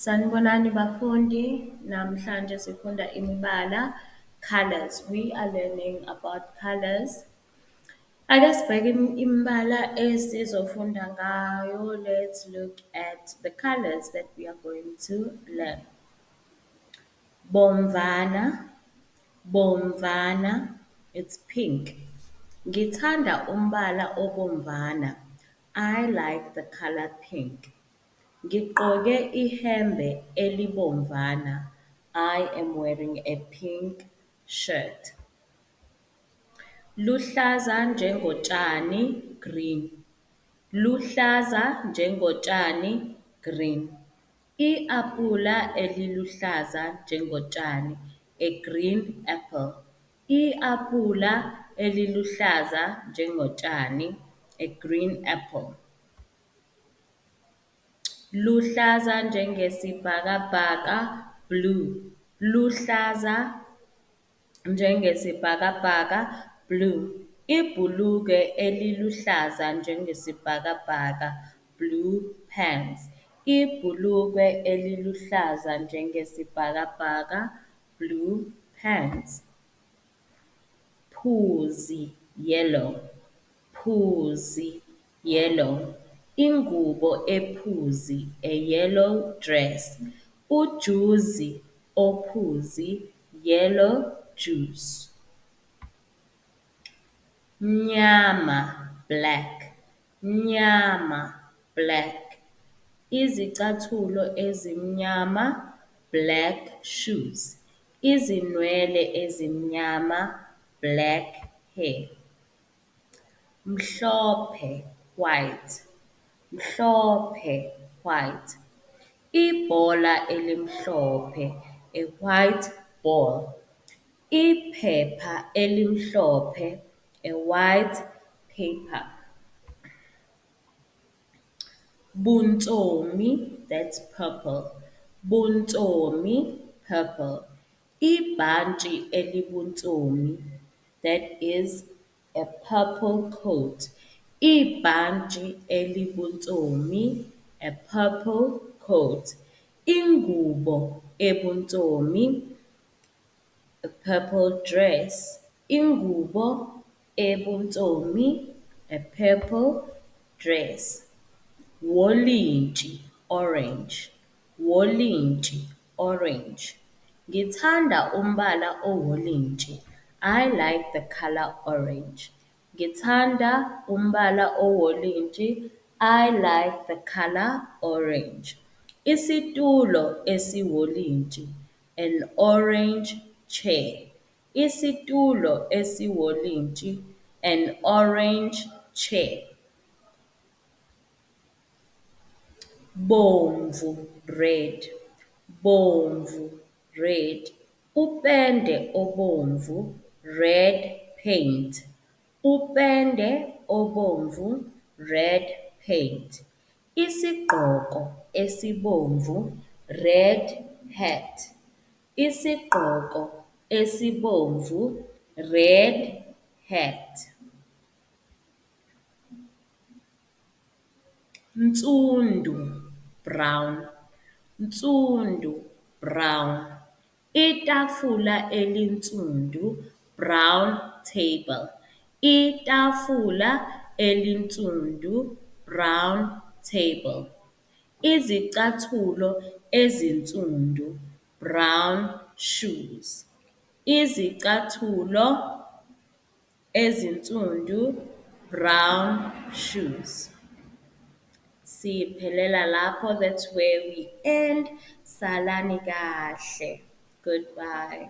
Sanibonani bafundi, namhlanje sifunda imibala, colors. We are learning about colors. Ake sibheke imibala esizofunda ngayo. Let's look at the colors that we are going to learn. Bomvana, bomvana, it's pink. Ngithanda umbala obomvana. I like the color pink. Ngigqoke ihembe elibomvana. I am wearing a pink shirt. Luhlaza njengotshani, green. Luhlaza njengotshani, green. I-apula eliluhlaza njengotshani, a green apple. I-apula eliluhlaza njengotshani, a green apple. Luhlaza njengesibhakabhaka, blue. Luhlaza njengesibhakabhaka, blue. Ibhulukwe eliluhlaza njengesibhakabhaka, blue pants. Ibhulukwe eliluhlaza njengesibhakabhaka, blue pants. Phuzi, yellow. Phuzi, yellow. Ingubo ephuzi, a yellow dress. Ujuzi ophuzi, yellow juice. Mnyama, black. Mnyama, black. Izicathulo ezimnyama, black shoes. Izinwele ezimnyama, black hair. Mhlophe, white. Mhlophe, white. Ibhola elimhlophe, a white ball. Iphepha elimhlophe, a white paper. Buntsomi, that's purple. Buntsomi, purple. Ibhantshi elibuntsomi, that is a purple coat. Ibhantshi elibuntsomi, a purple coat. Ingubo ebuntsomi, a purple dress. Ingubo ebuntsomi, a purple dress. Wolintshi, orange. Wolintshi, orange. Ngithanda umbala owolintshi. I like the color orange. Ngithanda umbala owolintshi. I like the color orange. Isitulo esiwolintshi, an orange chair. Isitulo esiwolintshi, an orange chair. Bomvu, red. Bomvu, red. Upende obomvu, red paint. Upende obomvu, red paint. Isigqoko esibomvu, red hat. Isigqoko esibomvu, red hat. Nsundu, brown. Nsundu, brown. Itafula elinsundu, brown table. Itafula elinsundu, brown table. Izicathulo ezinsundu, brown shoes. Izicathulo ezinsundu, brown shoes. Siphelela lapho, that's where we end. Salani kahle. Goodbye.